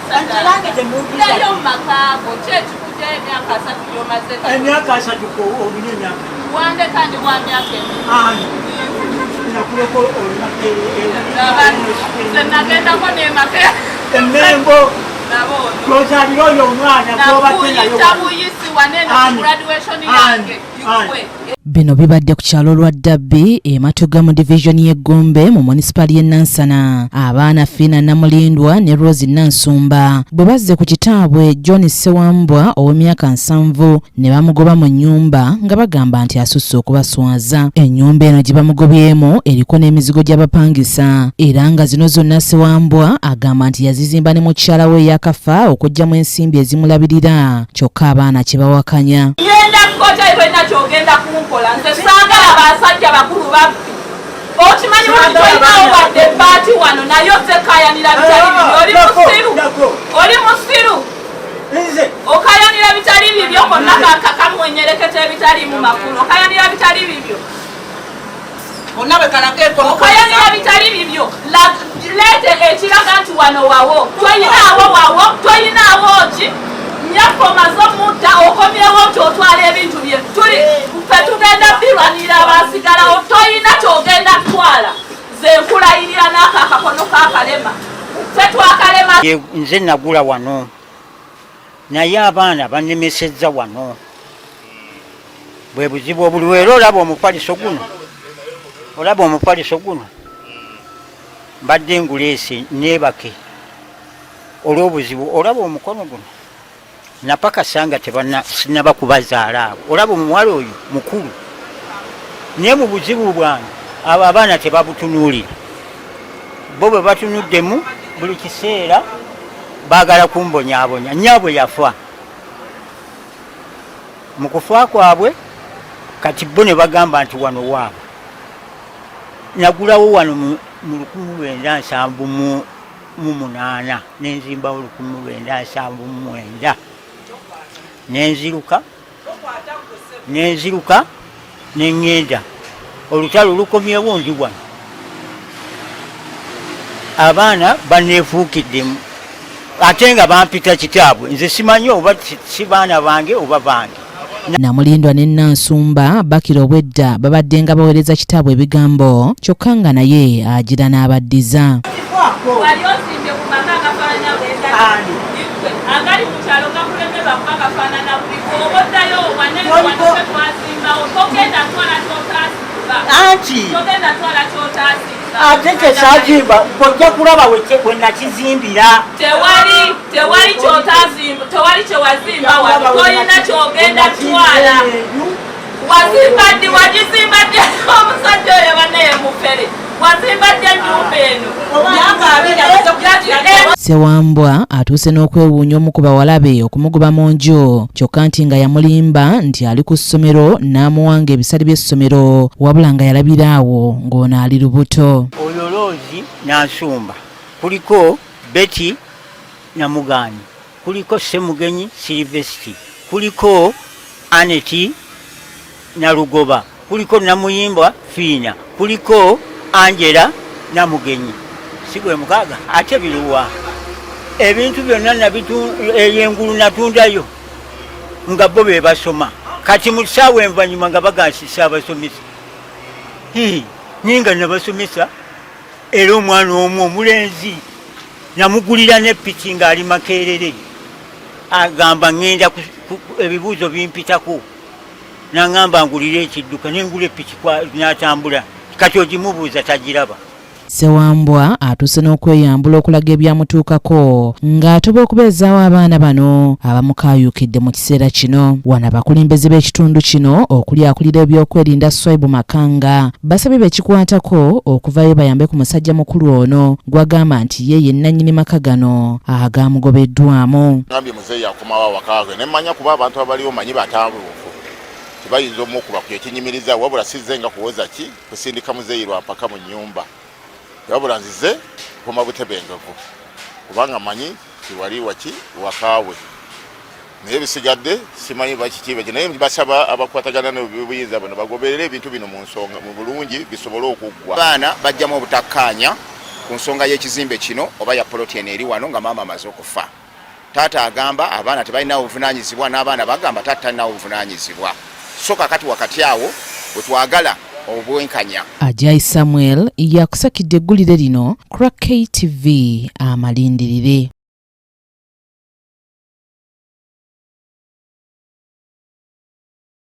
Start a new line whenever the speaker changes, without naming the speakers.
Tekyetaagisa.
Nange temumpisa.
Ddayo mu maka go. Ki ekikugyayo emyaka 30 gy'omaze?
Emyaka 30 olina emyaka.
Wandeka ndi wa myaka emi.
Ani? Nakuleka olina.
Nze nagendako n'emaka.
Emmengo.
Nabo ono.
Gy'ozaalira oyo omwana gw'obadde naye.
Nakuyita buyisi wano eno ku graduation yange. Ggwe.
Bino bibadde ku kyalo lwa Dabbi e Matuga mu divizoni y'e Gombe mu munisipaali y'e Nansana. Abaana Fiina Namulindwa ne Rose Nansumba bwe bazze ku kitaabwe John Ssewambwa ow'emyaka 70 ne bamugoba mu nnyumba nga bagamba nti asusse okubaswaza. Ennyumba eno gye bamugobyemu eriko n'emizigo gy'abapangisa era nga zino zonna Ssewambwa agamba nti yazizimba ne mukyala we eyakafa okuggyamu ensimbi ezimulabirira kyokka abaana kye bawakanya.
Ngenda kukota tolina ky'ogenda kunkola. Nze saagala basajja bakulu babbi. Okimanyi bulungi tolinawo wadde ebbaati wano naye ozze kayanira bitali bibyo. Oli musiru. Oli musiru. Okayanira bitali bibyo konna kamwenyereketa ebitaliimu makulu. Okayanira bitali bibyo. Okayanira bitali bibyo. Leeta ekiraga nti wano wawo. Toyinaawo wawo, toyinaawo ki? Nnyaffe omaze omutta okomyewo nti otwala ebintu bye. Tuli ffe tugenda birwanirira abaasigalawo. Toyina ky'ogenda kutwala. Nze nkulayirira n'ako akakono k'akalema. Ffe twakalema.
Nze nagula wano naye abaana bannemesezza wano. Bwe buzibu obuliwo era olaba omufaliso guno. Olaba omufaliso guno. Mbadde nguleese neebake olw'obuzibu. Olaba omukono guno. Napakasa nga sinnaba kubazaala abo. Olaba omuwala oyo mukulu. Naye mu buzibu bwange abo abaana tebabutunuulira. Bo bwe batunuddemu buli kiseera baagala kumbonyaabonya. Nnyaabwe yafa. Mu kufa kwabwe kati bo ne bagamba nti wano waabwe. Nagulawo wano mu 1978 ne nzimbawo 1979. Ne nziruka ne ŋŋenda. Olutalo lukomyewo ndi wano. Abaana banneefuukiddemu ate nga bampita kitaabwe. Nze simanyi oba si baana bange oba bange.
Namulindwa ne Nansumba bakira obwedda babadde nga baweereza kitaabwe ebigambo kyokka nga naye agira n'abaddiza.
Wali ozimbye ku maka agafaanana bwe agali mu kyalo gakulemerwa kuba gafaanana buli bw'oba oddayo wanene wano ffe twazimbawo togenda twala ky'otaasimba.
Anti.
Togenda twala ky'otaasimba.
Ate kye saazimba ojja kulaba we nakizimbira.
Tewali, tewali ky'otazimba, tewali kye wazimba wano. Tolina ky'ogenda twala. Wazimba ddi? Wagizimba ddi? Omusajja oyo bannaye mufere. Wazimba ddi ennyumba eno?
Ssewambwa atuuse n'okwewuunya omu ku bawala be okumugoba mu nju kyokka nti nga yamulimba nti ali ku ssomero n'amuwanga ebisale by'essomero wabula nga yalabira awo ng'ono ali lubuto.
Oyo Rose Nansumba, kuliko Betty Namugaanyi, kuliko Ssemugenyi Silvesti, kuliko Aneti Nalugoba, kuliko Namuyimba Fiina, kuliko Angela Namugenyi. Si gwe mukaaga ate biruwa? Ebintu byonna ey'engulu natundayo nga bo be basoma. Kati mu ssaawa envannyuma nga bagansisa abasomesa. Hii, naye nga nabasomesa era omwana omu omulenzi namugulira ne piki ng'ali Makerere. Agamba ŋŋenda ebibuuzo bimpitako. N'aŋŋamba ngulire ekidduka ne ngula epiki n'atambula. Kati ogimubuuza tagiraba.
Ssewambwa atuuse n'okweyambula okulaga ebyamutuukako ng'atoba okubeezaawo abaana bano abamukaayuukidde mu kiseera kino. Wano abakulembeze b'ekitundu kino okuli akulira ebyokwerinda Swaibu Makanga basabye be kikwatako okuvayo bayambe ku musajja mukulu ono gw'agamba nti ye ye nnannyini maka gano agamugobeddwamu.
Ngambye muzeeyi akomawo awaka ge ne mmanya kuba abantu abaliwo manyi batambuufu tibayinza omukuba ku ekinyimiriza wabula sizze nga kuwoza ki kusindika muzeeyi lwa mpaka mu nnyumba wabula nzize kukoma butebenkevu kubanga manyi tiwali waki wakaawe naye bisigadde simanyi bakiki baki naye basaba abakwatagana n'obuyinza buno bagoberere ebintu bino mu nsonga mu bulungi bisobole okuggwa.
Abaana bajjamu obutakkaanya Ku nsonga y'ekizimbe kino oba ya poloti eno eri wano nga maama amaze okufa, taata agamba abaana tebalinawo buvunaanyizibwa, n'abaana bagamba taata talinawo buvunaanyizibwa. So kakati wakati awo bwe twagala obwenkanya.
Ajai Samuel yakusakidde eggulire lino ku lwa KTV amalindirire.